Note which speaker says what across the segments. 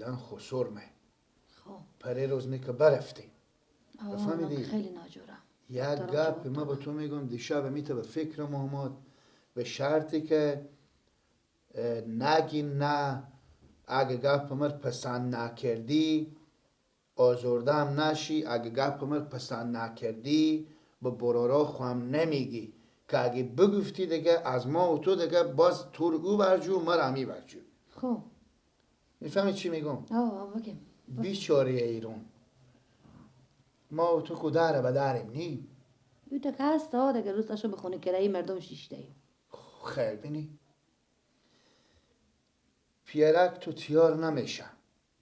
Speaker 1: فعلا خسرمه. خب پره روز می که برفتی. بفهمیدی؟
Speaker 2: خیلی ناجورم.
Speaker 1: یک گپ ما به تو میگم دیشب میته به فکرم آمد، به شرطی که نگی نه، اگه گپ مر پسند نکردی آزردم نشی، اگه گپ مر پسند نکردی به برارا خواهم نمیگی که اگه بگفتی دیگه از ما و تو دیگه باز تو رو او برجو مر همی برجو.
Speaker 2: خب
Speaker 1: میفهمی چی میگم؟
Speaker 2: آه بگم.
Speaker 1: بیچاره ایران ما و تو که دره به دریم نی؟
Speaker 2: یو تک هست ها دیگه روز تاشو به خونه کرایی مردم شیشته ایم.
Speaker 1: خیر بینی پیرک تو تیار نمیشه.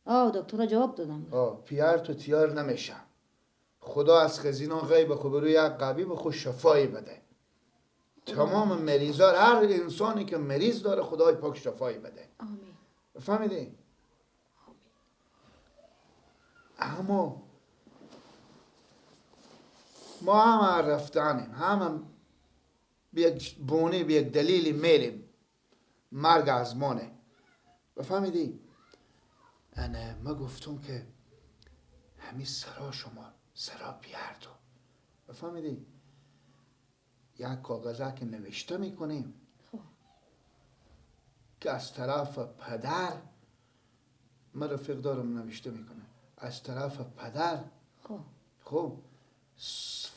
Speaker 2: آه دکترها جواب دادم.
Speaker 1: آه پیر تو تیار نمیشه. خدا از خزینه غیب خو برو یک قوی به خود شفایی بده. تمام مریضا، هر انسانی که مریض داره خدای پاک شفایی بده.
Speaker 2: آمین.
Speaker 1: فهمیدی؟ اما ما هم رفتنیم، هم به یک بونه به یک دلیلی میریم، مرگ از مانه. بفهمیدی؟ انا ما گفتم که همین سرا شما سرا بیاردو. بفهمیدی؟ یک کاغذه که نوشته میکنیم که از طرف پدر، من رفیق دارم نوشته میکنه، از طرف پدر خب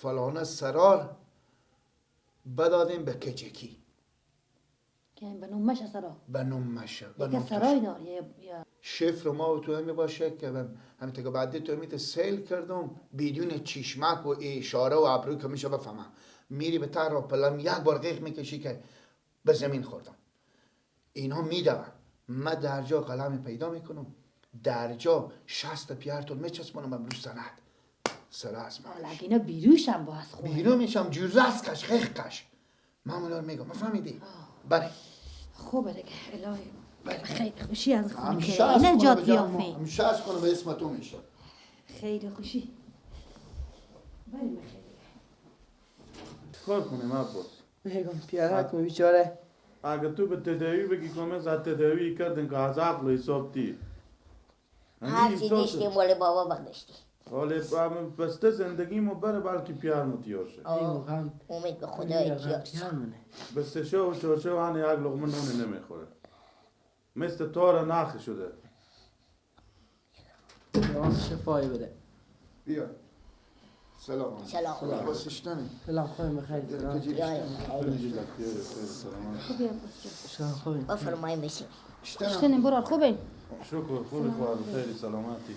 Speaker 1: فلانه سرار بدادیم به کجکی
Speaker 2: که به نوم مشه سرا،
Speaker 1: به نوم مشه،
Speaker 2: به سرای دار یا
Speaker 1: شفر ما و تو همی باشه که همین که بعدی تو همیت سیل کردم بدون چشمک و اشاره و ابرو که میشه بفهمم. میری به تر را پلم یک بار قیق میکشی که به زمین خوردم. اینا میدون من در جا قلم پیدا میکنم، در جا 60 پیارتون میچسبونم به سند سرا از من.
Speaker 2: حالا اینا بیروشم با از خونه
Speaker 1: بیرو میشم جوز کش قیق کش. من اونا رو میگم. مفهمیدی؟ بله
Speaker 2: خوبه دیگه. الهی خیلی خوشی از خونه که نجات یافته.
Speaker 1: همیشه از خونه به اسم تو میشه.
Speaker 2: خیلی خوشی. بریم خیلی.
Speaker 3: کار کنیم عباس؟
Speaker 4: میگم پیرک بیچاره.
Speaker 3: اگه تو به تداوی بگی که من زد تداوی کردن که از عقل حساب دی.
Speaker 5: هر چی داشتیم ولی بابا بخداشتی.
Speaker 3: ولی بسته زندگیمو بره بلکه پیرمو تیار شه.
Speaker 5: امید به خدای تیار شه.
Speaker 3: بسته شو و شو و هنه یک لقمه نونه نمیخوره. مثل تار نخ شده.
Speaker 4: شفایی بده.
Speaker 1: بیا. سلام.
Speaker 5: سلام.
Speaker 1: سلام.
Speaker 4: سلام خوبیم بخیر.
Speaker 2: سلام.
Speaker 4: خوبیم.
Speaker 5: بفرمایید بشین.
Speaker 2: اشتنیم برار خوبیم.
Speaker 3: شکر خوبی خواهر خیلی سلامتی.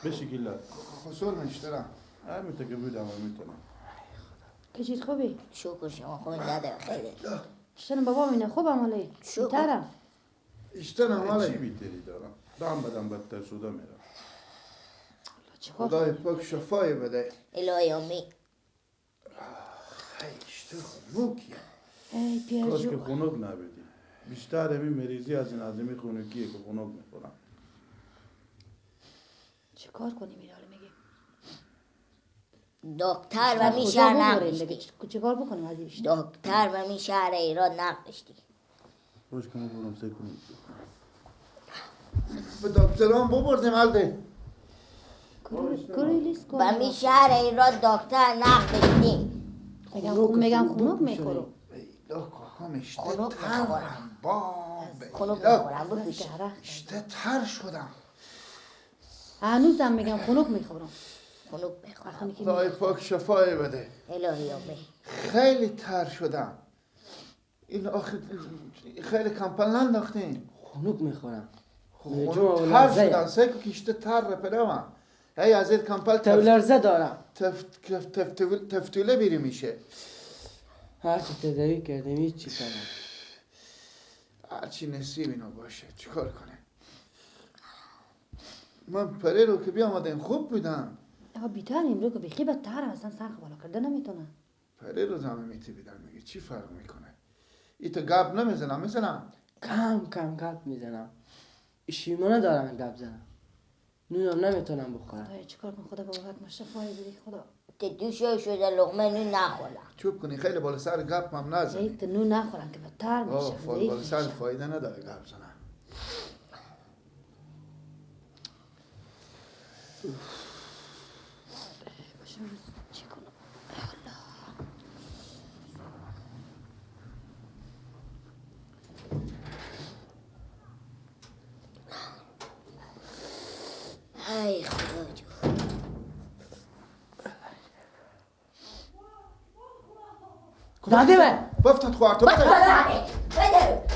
Speaker 3: بشی گیلا.
Speaker 1: خسور میشترم.
Speaker 3: همین تا که بودم میتونم.
Speaker 2: کجیت خوبی؟
Speaker 5: شکر شما خوبیم داده خیلی.
Speaker 2: اشتنم بابا مینه خوبم حالی. شکر.
Speaker 1: اشتنم حالی.
Speaker 3: چی بیتری دارم؟ دم بدم بدتر شده میرم.
Speaker 1: خدای پاک شفای بده.
Speaker 5: الهی آمین.
Speaker 1: اشته خنوکیه.
Speaker 2: ای پیرجو.
Speaker 3: کاش که خنوک نبودی. بیشتر همین مریضی از این آدمی خنوکیه که خنوک میخورم.
Speaker 2: چه کار کنیم اینا رو میگی؟
Speaker 5: دکتر و می شهر نقشتی.
Speaker 2: چه کار بکنیم از این بیشتر؟
Speaker 5: دکتر و می شهر ایران نقشتی.
Speaker 3: باش کنم برم سعی کنیم.
Speaker 1: به دکتران ببردیم الده.
Speaker 5: و می شهر ایران دکتر نقشتی.
Speaker 2: میگم خنوک میخورم.
Speaker 1: اشته ترم باب.
Speaker 5: خنوک میخورم بپوش.
Speaker 1: اشته تر شدم.
Speaker 2: هنوزم میگم خنوک میخورم.
Speaker 5: خنوک میخورم.
Speaker 1: خدای پاک شفای بده.
Speaker 5: الهی آمین.
Speaker 1: خیلی تر شدم. این آخه خیلی کمپل ننداختین.
Speaker 4: خنوک میخورم.
Speaker 1: خنوک تر شدم. سیکو که اشته تر رپرم. هی از این کمپل
Speaker 4: تولرزه دارم.
Speaker 1: تفتوله بیری میشه.
Speaker 4: هرچی تداوی کردیم هیچی کردم.
Speaker 1: هرچی نصیب اینا باشه چیکار کنه. من پره رو که بیامدیم خوب بودم.
Speaker 2: آقا بیتر امرو که بیخی بدتر اصلا سرخ بالا کرده نمیتونه.
Speaker 1: پره رو زمین میتی بیدن میگه چی فرق میکنه؟ ای تو گپ نمیزنم میزنم.
Speaker 4: کم کم گپ میزنم. شیمانه دارم گپ زنم. نونم نمیتونم بخورم.
Speaker 2: خدایا چیکار کنم خدا بابت ما شفای بدی خدا.
Speaker 5: که دوشو شده لقمه نون نخورم.
Speaker 1: چوب کنی خیلی بالا سر گپ هم نزنی.
Speaker 2: ای نون نخورم که بدتر میشه.
Speaker 1: بالا سر فایده نداره گپ زنم.
Speaker 2: چی کنم؟
Speaker 5: ای خدا جون.
Speaker 4: داده من
Speaker 1: بفتت خوار تو بده
Speaker 5: بده.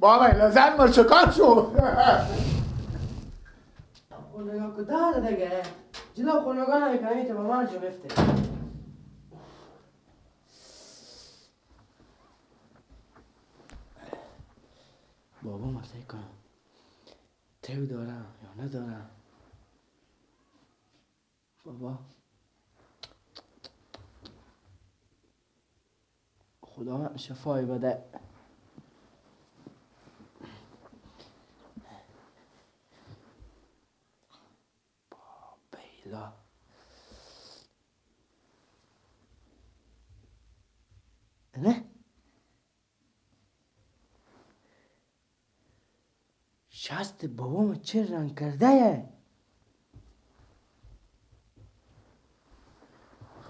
Speaker 1: بابا لزن مرچکان شو.
Speaker 4: خونگاه کتا دیگه جلو خونگاه نمیکنی تو با من جو بفته. بابا ما سعی کنم تیو دارم یا ندارم. بابا خدا من شفای بده. بیلا نه شست بابام چه رنگ کرده یه؟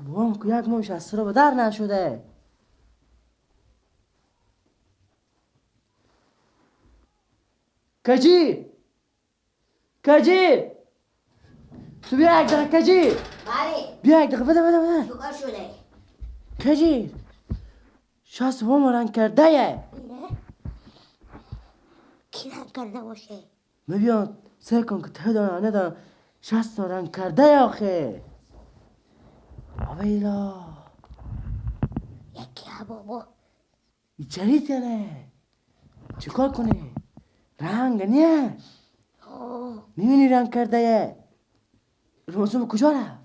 Speaker 4: بابام که یک ماه شست رو به در نشده. کجی؟ کجی؟ تو بیا یک دقیقه کجی؟
Speaker 5: بله
Speaker 4: بیا یک دقیقه بده بده بده.
Speaker 5: چیکار شده؟
Speaker 4: کجی؟ شست بابام رنگ کرده یه.
Speaker 5: کی رنگ کرده باشه؟
Speaker 4: میبیان سر کن که ته دارم ندارم. شست رنگ کرده یه آخه. آبیلا
Speaker 5: یکی بابا
Speaker 4: ایچریت یعنی چیکار کنی؟ رنگ نیه. میبینی رنگ کرده یه. رمضان به کجا رفت؟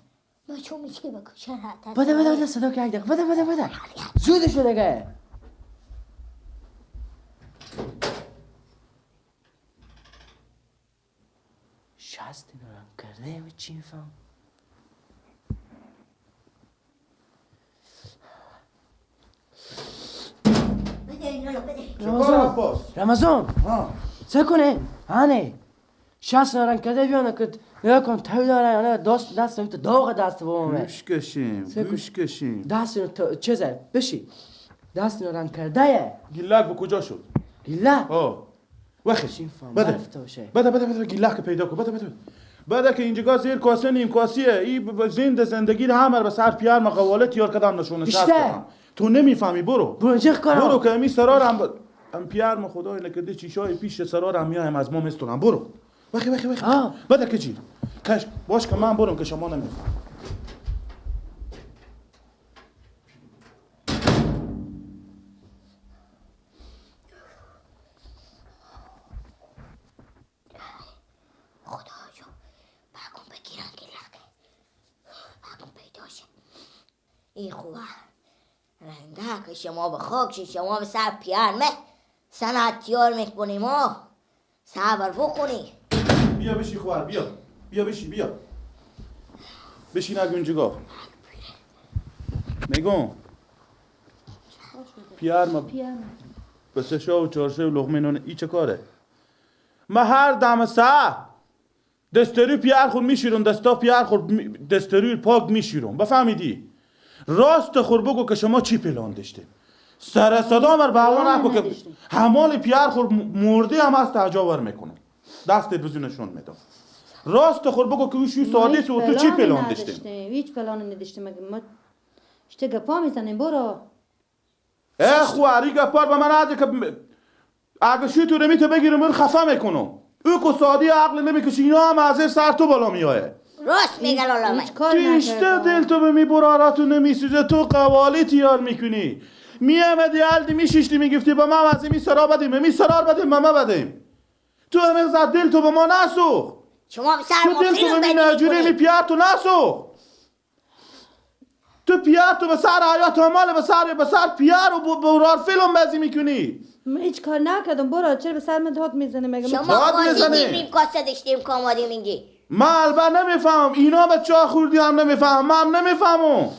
Speaker 5: ما چون میشه به کجا رفت؟
Speaker 4: بده بده بده صدا که یک دقیقه بده بده بده زود شو دیگه. شست اینو رنگ کرده یه چی میفهم؟
Speaker 5: بده اینا رو بده.
Speaker 4: رمضان رمضان سه کنه هانه شست رنگ کرده بیانه که نگاه کن تاوی داره یا نه دست دست تو داغ دست بابامه.
Speaker 3: گوش کشیم گوش کشیم
Speaker 4: دست اینو چیزه بشی دست اینو رنگ کرده یه.
Speaker 3: گیلک به کجا شد؟
Speaker 4: گیلک؟
Speaker 3: آه وخی بده بده بده بده گیلک پیدا کن. بده بده بده که اینجا زیر کاسه نیم کاسیه ای زنده زندگی همه به سر پیار مقواله تیار کدام نشونه شست کردم. تو نمیفهمی. برو
Speaker 4: برو چه کارم؟
Speaker 3: برو که امی سرارم ام پیار ما خدای نکرده چیشای پیش سرارم میایم از ما مستونم. برو وخی وخی وخی بده که چی کش باش که من برم که شما نمیفهم.
Speaker 5: خدا جو بکن بگیرن گلک بکن پیدا شه. ای خوبه رنده که شما به خاک شما به سر پیرمه سنت تیار میکنیم ما صبر بکنی.
Speaker 3: بیا بشی خوار بیا بیا بشی بیا بشین اگه اونجا میگم پیرم به سه شا و چهارشه و لغمه نونه ای چه کاره؟ ما هر دم ساعت دستری پیار خود میشیرم دستا پیار خود دستری پاک میشیرم. بفهمیدی؟ راست خور بگو که شما چی پلان داشته؟ سر صدا مر به هوا نکن که همال پیار خور مرده هم از تجاور میکنه. دستت بزو نشون میدم. راست خور بگو که اوشی ساده تو تو چی پلان داشته؟
Speaker 2: هیچ پلان نداشتیم. مگه ما اشته گپا میزنیم برو.
Speaker 3: اه خواری گپار به من عده که اگه شوی تو رمیتو بگیرم من خفه میکنم. او که سادی عقل نمیکشی اینا هم از سر تو بالا میایه.
Speaker 5: راست میگه لالا من.
Speaker 3: تیشته دل تو به می براراتو نمیسوزه تو قوالی تیار میکنی. میامدی الدی میشیشتی میگفتی به ما از می سرا بدیم می سرار بدیم به ما بدیم. تو همه زد دل تو به ما نسوخت.
Speaker 5: شما سر
Speaker 3: تو دل تو به می نجوری می پیار تو نسوخت. تو پیار تو به سر حیات همال به سر پیار و برار فیلم بازی میکنی.
Speaker 2: من هیچ کار نکردم برو چرا به سر من داد میزنی مگه؟
Speaker 5: شما بازی دیدیم کاسه داشتیم که آمادیم اینجا.
Speaker 3: من البته نمیفهمم اینا به چه خوردی هم نمیفهمم من هم نمیفهمم.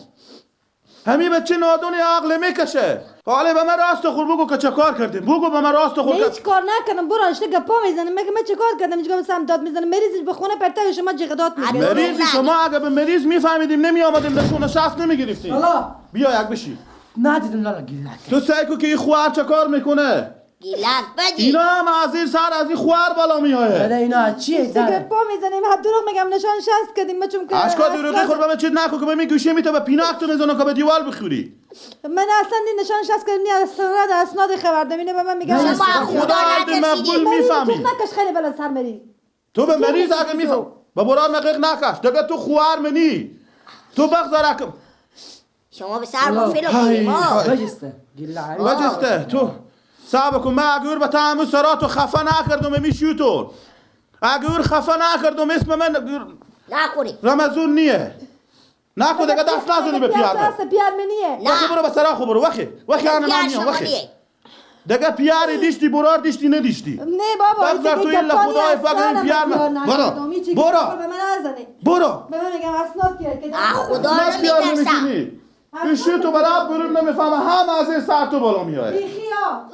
Speaker 3: همین بچه نادونی عقل میکشه. حالا به من راست خور بگو که چه کار کردیم. بگو به من راست خور.
Speaker 2: هیچ کار نکردم برو اشته گپا میزنم مگه من چه کار کردم؟ هیچ گپ داد میزنم مریض به خونه پرته شما جیغ داد میزنی.
Speaker 3: مریض شما اگه به مریض میفهمیدیم نمیآمدیم نشون شست نمیگرفتیم.
Speaker 4: لالا
Speaker 3: بیا یک بشی.
Speaker 4: ندیدم لالا گیلک.
Speaker 3: تو سعی کو که این خوار چه کار میکنه؟
Speaker 5: گیلک بدی.
Speaker 3: اینا هم از این سر از این خوار بالا میایه.
Speaker 4: بله اینا چیه؟
Speaker 2: گپا میزنیم حد دروغ میگم نشان شست کردیم من چون که
Speaker 3: اشکا دروغی خور به من چیز نکو که به می گوشه میته به پیناک تو میزنه که به دیوار بخوری.
Speaker 2: من اصلا نشان شست کردم نی اسناد اسناد خبر دمینه به من میگه
Speaker 3: خدا مقبول میفهمی.
Speaker 2: نکش خیلی بلا سر مری.
Speaker 3: تو به مریض اگه میفهم به برار نقیق نکش دیگه تو خوار منی. تو بغزارک
Speaker 5: شما به سر ما فیلم ما
Speaker 4: بجسته گیلک
Speaker 3: بجسته تو صاحب کن من اگر به تعامل سراتو خفه نکردم میشوتون اگر خفه نکردم اسم من
Speaker 5: نخوری
Speaker 3: رمضان نیه نکو دیگه دست نزنی به پیار
Speaker 2: دست پیار منیه
Speaker 3: وخی برو به سرا خو برو وخی وخی انا نمیام وخی دیگه پیاری دیشتی برار دیشتی ندیشتی
Speaker 2: نه بابا
Speaker 3: بگذار تو الا خدای فقط پیار برو برو برو
Speaker 2: به من میگم اسناد که
Speaker 5: خدا نمیترسم
Speaker 3: ایشی تو برای برون نمیفهمه هم از این سر تو بالا میایه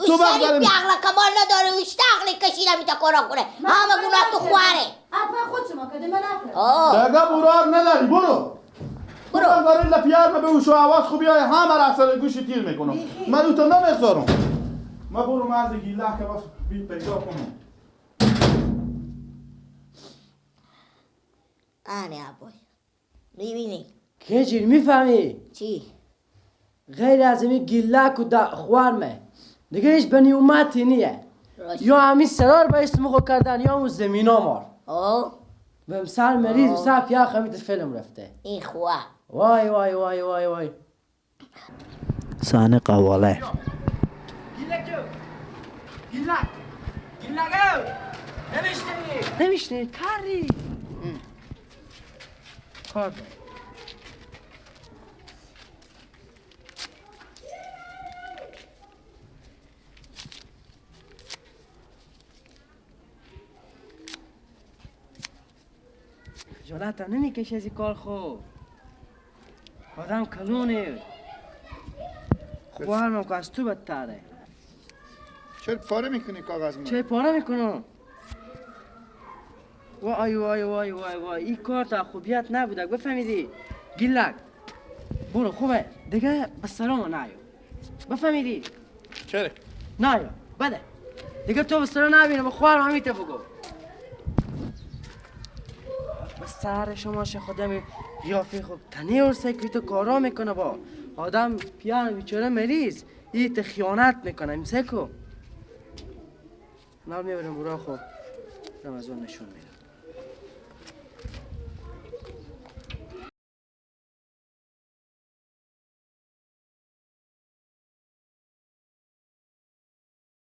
Speaker 5: تو سری بیعقل کمال نداره اوش عقل کشیده میتا کارا کنه همه گناه تو خواره
Speaker 2: حتما خود شما کده من نکردم
Speaker 3: دیگه برار نداری برو برو برو الا پیار به اوش و آواز خوبی های همه را سر گوشی تیر میکنم من او تو نمیگذارم من برو مرد گیله که بس بی پیدا کنم
Speaker 5: آنه عباس میبینی
Speaker 4: که چی میفهمی؟
Speaker 5: چی؟
Speaker 4: غیر از این گیلک و خوارمه دیگه هیچ بنی اومتی نیه یا همین سرار به اسم خود کردن یا اون زمینا مار
Speaker 5: آه
Speaker 4: به سر مریض و سر پیاخ همین فیلم رفته
Speaker 5: این خواه
Speaker 4: وای وای وای وای وای
Speaker 1: صحنه قواله
Speaker 4: گیلک گیلک گیلک نمیشنی نمیشنی کاری کار خجالت هم نمیکشی از این کار خو آدم کلونه خوارم که از تو بدتره.
Speaker 1: چرا پاره میکنی کاغذ من؟
Speaker 4: چرا پاره میکنم؟ وای وای وای وای وای این کار تا خوبیت نبوده بفهمیدی؟ گیلک برو خوبه دیگه به سرام نیو بفهمیدی؟
Speaker 1: چرا؟
Speaker 4: نیو بده دیگه تو به سرام نبینه به خوارم همیته بگو به سر شما شه خودم قیافه خوب تنی ورسه که تو کارا میکنه با آدم پیار بیچاره مریض ایت خیانت میکنه امسکو نال میبرم برا خوب رمضان نشون میدم.